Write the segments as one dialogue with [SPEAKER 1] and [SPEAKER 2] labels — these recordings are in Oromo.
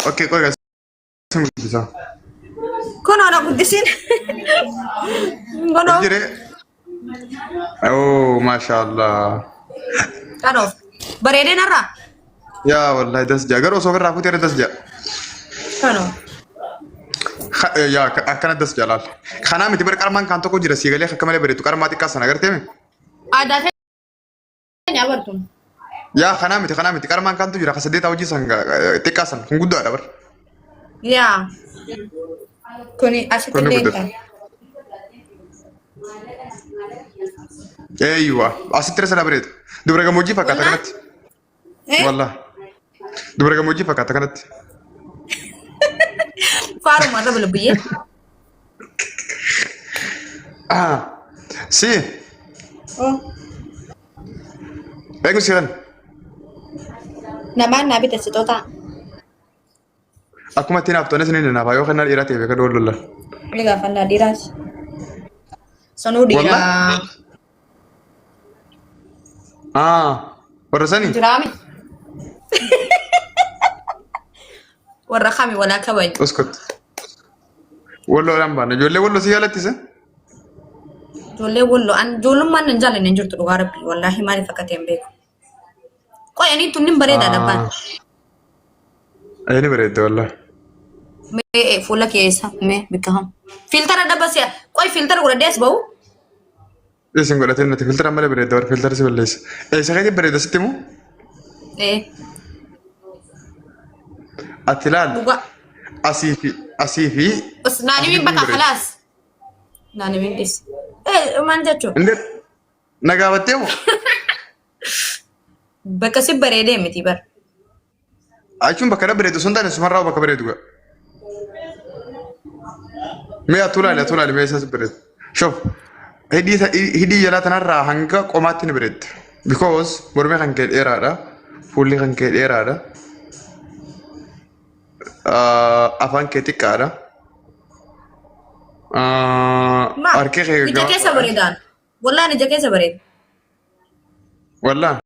[SPEAKER 1] Okay, qoy sin guddisa.
[SPEAKER 2] Kunoo na guddisin. Kunoo.
[SPEAKER 1] Jire. Oh, mashallah.
[SPEAKER 2] Kanoo. Bareedee narraa.
[SPEAKER 1] Yaa wallahi das jaa. Garuu osoo ofirraa fuutee das jaa.
[SPEAKER 2] Kanoo.
[SPEAKER 1] Yaa akkana das jaa laal. Kanaa miti bara qarmaan kaan tokko jira sii galee akka malee bareedu qarmaa xiqqaa sana agartee mi?
[SPEAKER 2] Aadaa keenya abartuun.
[SPEAKER 1] Yaa kanaa miti kanaa miti qarmaan kaantu jira ka saddeetaa hojii san xiqqaa san kun guddaadha bar.
[SPEAKER 2] Yaa. Kuni asitti
[SPEAKER 1] Kun ni
[SPEAKER 2] illee hin
[SPEAKER 1] guddata.
[SPEAKER 2] ta'u.
[SPEAKER 1] Eeyyuwa asitti irra sana bareedu. Dubara gammoojjii fakkaata
[SPEAKER 2] Wallah.
[SPEAKER 1] kanatti.
[SPEAKER 2] Eh?
[SPEAKER 1] Wallah. Dubara gammoojjii fakkaata kanatti.
[SPEAKER 2] Faaruma irra bulbuyyee.
[SPEAKER 1] Ah. Si.
[SPEAKER 2] Oh.
[SPEAKER 1] Eegu si kan.
[SPEAKER 2] Namaan naa bite sixootaa.
[SPEAKER 1] Akkuma ittiin haftoonis ni nanaafaa yoo kennaa dhiiraa ta'e beeka doon lolla.
[SPEAKER 2] Ni gaafannaa dhiiraas. Sanuu dhiiraa.
[SPEAKER 1] Ah. Warra sanii.
[SPEAKER 2] Jiraame. Warra kami walaa kabaju.
[SPEAKER 1] Uskut. Walloodhaan baana. Ijoollee walloo si jaalattise?
[SPEAKER 2] Ijoollee walloo an ijoollummaan nan jaallanne hin jirtu dhugaa rabbii wallaahi maaliif akka ta'e hin beeku. Qoy ani tun nin bareeda dabbaan.
[SPEAKER 1] Ee ni bareedda wallaahi.
[SPEAKER 2] Mee fuula keessa mee bikka ham. Filtara dabba si'a qoy filtara godhadhee as ba'u.
[SPEAKER 1] Isin godhatee natti filtara malee bareedda warra filtara si balleessa. Eessa keetii bareedda sitti himu?
[SPEAKER 2] Ee
[SPEAKER 1] Ati laal
[SPEAKER 2] dhugaa.
[SPEAKER 1] asii fi asii fi
[SPEAKER 2] Os naan himin
[SPEAKER 1] asitti
[SPEAKER 2] bakka
[SPEAKER 1] bareedda.
[SPEAKER 2] khalaas. Naan himin dhis. Ee maal jechuun?
[SPEAKER 1] Indee na gaafattee moo?
[SPEAKER 2] Bakka si bareedee miti bar.
[SPEAKER 1] Achuun bakka na bareedu sun taane sumarraa bakka bareedu ga'a. Mee atuu laali atuu laali mee isas bareedu. Shoof hidhii hidhii jalaa tanarraa hanga qomaatti ni bareedda. Because mormi kan kee dheeraadha. Fuulli kan kee dheeraadha. Afaan kee xiqqaadha.
[SPEAKER 2] Ma
[SPEAKER 1] Harki kee
[SPEAKER 2] ija keessa
[SPEAKER 1] gaggabaabaa.
[SPEAKER 2] bareedaan. Wallaan ija keessa bareeda.
[SPEAKER 1] Wallaan.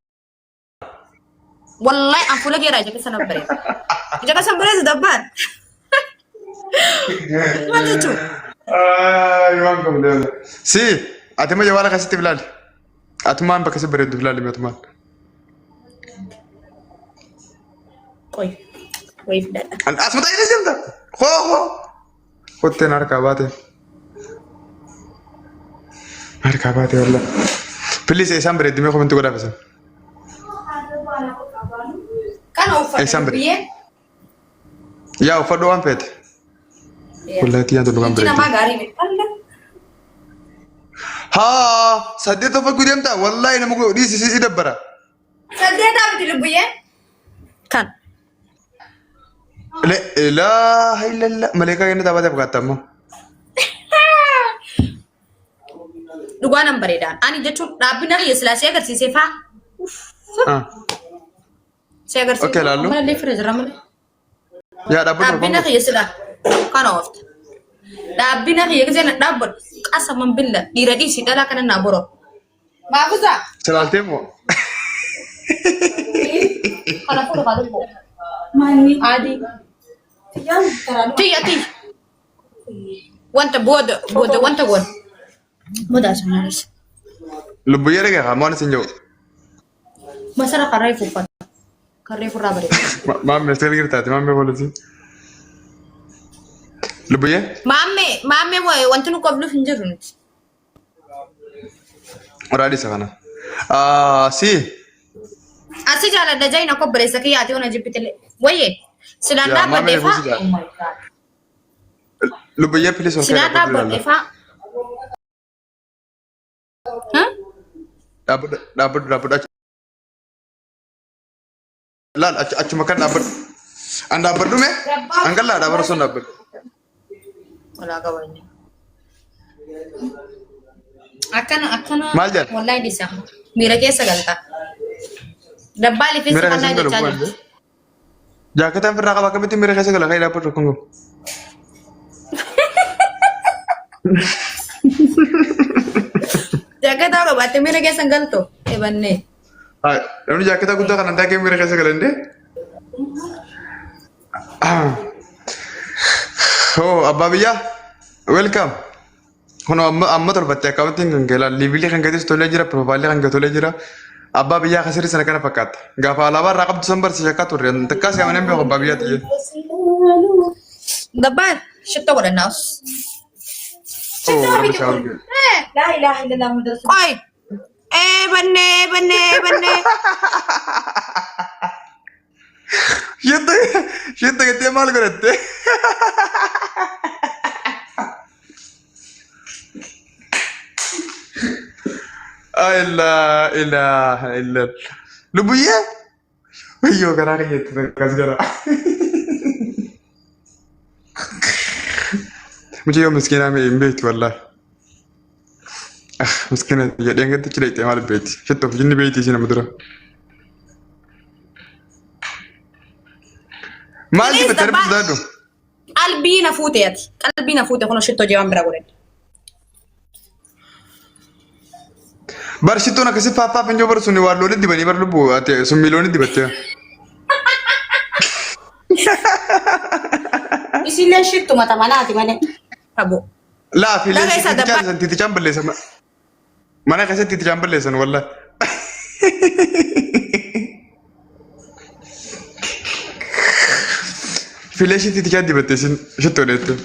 [SPEAKER 2] Wallahi an fuula keeraa ija keessa na bareeda. Ija keessa hin bareedu dabbaan. Maal jechuun?
[SPEAKER 1] Ay, waan qabdu. Si, ati ma jawaala keessatti ilaali. Atumaan bakka si bareeddu ilaali atumaan.
[SPEAKER 2] Qoy. Wayii fidadha.
[SPEAKER 1] Asuma ta'ee jirta. Hoo hoo. Kotteen harkaa baate. Harkaa baate wallah. Please isaan bareeddi mee komentii godhaaf isin.
[SPEAKER 2] Kana uffata
[SPEAKER 1] Eessaan bareeda?
[SPEAKER 2] biyyee.
[SPEAKER 1] Yaa uffadhu waan feete. Wallahi tiyyaan tun dhugaan
[SPEAKER 2] Ijji namaa
[SPEAKER 1] bareeddi.
[SPEAKER 2] gaarii miti. Alla.
[SPEAKER 1] Haa saddeet uffachuu deemtaa wallahi nama dhiisi si dabbara.
[SPEAKER 2] Saddeetaa miti lubbuyyee. Kan.
[SPEAKER 1] La ilaaha illallah maleekaa kenna taphatee fakkaata ammoo.
[SPEAKER 2] Dhugaa nan bareedaan. Ani jechuun dhaabbina kiyya silaa si agarsiisee faa.
[SPEAKER 1] Ah.
[SPEAKER 2] Si agarsiisee.
[SPEAKER 1] Okay, laallu.
[SPEAKER 2] Malallee fira jira malee.
[SPEAKER 1] Yaa dhaabbatu
[SPEAKER 2] Dhaabbina kiyya silaa kana oofta. Dhaabbina kiyya gisee na dhaabbadhu. Qasaman billa dhiira dhiisi dhalaa kana naa boroo. Maafuza.
[SPEAKER 1] Silaaltee moo?
[SPEAKER 2] Kana fuula kaa lubbuu. Adii. Tiyya tiyya. Wanta booda booda wanta goon. Booda asumaanis.
[SPEAKER 1] Lubbuyyee dhagee haa maan isin jiru.
[SPEAKER 2] Masara karree fuuffata. Karree furraa bareeda.
[SPEAKER 1] Maammee asii girtaati maammee poolisii. Lubbuyyee.
[SPEAKER 2] Maammee maammee wanti nu qabnuuf hin jiru nuti.
[SPEAKER 1] Waraadhi isa kana. Si.
[SPEAKER 2] Asi jaaladha jaina ko obboleessa kiyya ati ona jibbitile. Wayye silaan
[SPEAKER 1] Yaa
[SPEAKER 2] dhaabbadhe
[SPEAKER 1] maammee
[SPEAKER 2] faa.
[SPEAKER 1] poolisii
[SPEAKER 2] Oh my God.
[SPEAKER 1] Lubbuyyee please ol
[SPEAKER 2] Silaan
[SPEAKER 1] ka'ee
[SPEAKER 2] dhaabbadhe faa. Huh?
[SPEAKER 1] Dhaabbadhu dhaabbadhu dhaabbadhu. Laal achuma kan dhaabbadhu. An dhaabbadhu mee? An gallaa dhaabbadhu osoo hin dhaabbadhu.
[SPEAKER 2] Walaa qabanne. Akkana akkana.
[SPEAKER 1] Maal jedha?
[SPEAKER 2] Wallahi dhisa. Miira keessa galta. Dabbaa lifeessi
[SPEAKER 1] Miira keessa
[SPEAKER 2] fannaa
[SPEAKER 1] hin galu
[SPEAKER 2] jechaa
[SPEAKER 1] bu'aan.
[SPEAKER 2] jirti.
[SPEAKER 1] Jaaketaan firraa qaba akkamitti miira keessa gala ka'ee dhaabbadhu kun qabu.
[SPEAKER 2] Jaaketaa qabaatte miira keessa hin galtu. Ebannee.
[SPEAKER 1] Namni jaakketaa guddaa kanan taakee miira keessa galan dee. Oh, abbaa biyyaa, welcome. Kun amma amma tolfatte akkaawwantiin kan kee laal liivilii kan keetis tolee jira, piroofaayilii kan kee tolee jira. Abbaa biyyaa kan sirrii sana kana fakkaata. Gaafa alaabaa irraa qabdu san barsiisa akka turre takkaas yaamanii hin beeku abbaa biyyaa xiyye.
[SPEAKER 2] Gabbaan shittoo godhannaas.
[SPEAKER 1] Oh, rabbi isaa olgee.
[SPEAKER 3] Laa ilaaha illallah Muhammad Rasulullah.
[SPEAKER 2] Qoy. Ee bannee bannee bannee.
[SPEAKER 1] Shitta shitta gattee maal godhatte? La ilaha illallah. Lubbuyyee? Wayyoo garaa kiyyetti akkas jira. Mucayyoo miskiinaa mee hin beektu wallaahi. Ah, miskiina jedheen gatti cileettee maal beekti? Shittoof jinni beekti ishee nama dura. Maal
[SPEAKER 2] Please,
[SPEAKER 1] dibatte
[SPEAKER 2] dabbaa.
[SPEAKER 1] rabbi sodaadhu?
[SPEAKER 2] Qalbii na fuute ati. Qalbii na fuute kun shittoo jee waan bira godhadhe.
[SPEAKER 1] Bar shittoon akkasii faaffaa finjoo bar suni waan loonii dibanii bar lubbuu ati sun miiloonii dibattee.
[SPEAKER 3] Isillee shittu mata manaati malee.
[SPEAKER 2] Abo.
[SPEAKER 1] Laa fi
[SPEAKER 2] Laga isa
[SPEAKER 1] titichaan
[SPEAKER 2] dabbaa.
[SPEAKER 1] san titichaan balleessan. Mana keessatti titichaan balleessan wallah. Fileeshii titichaan dibatte isin shittoon jettee.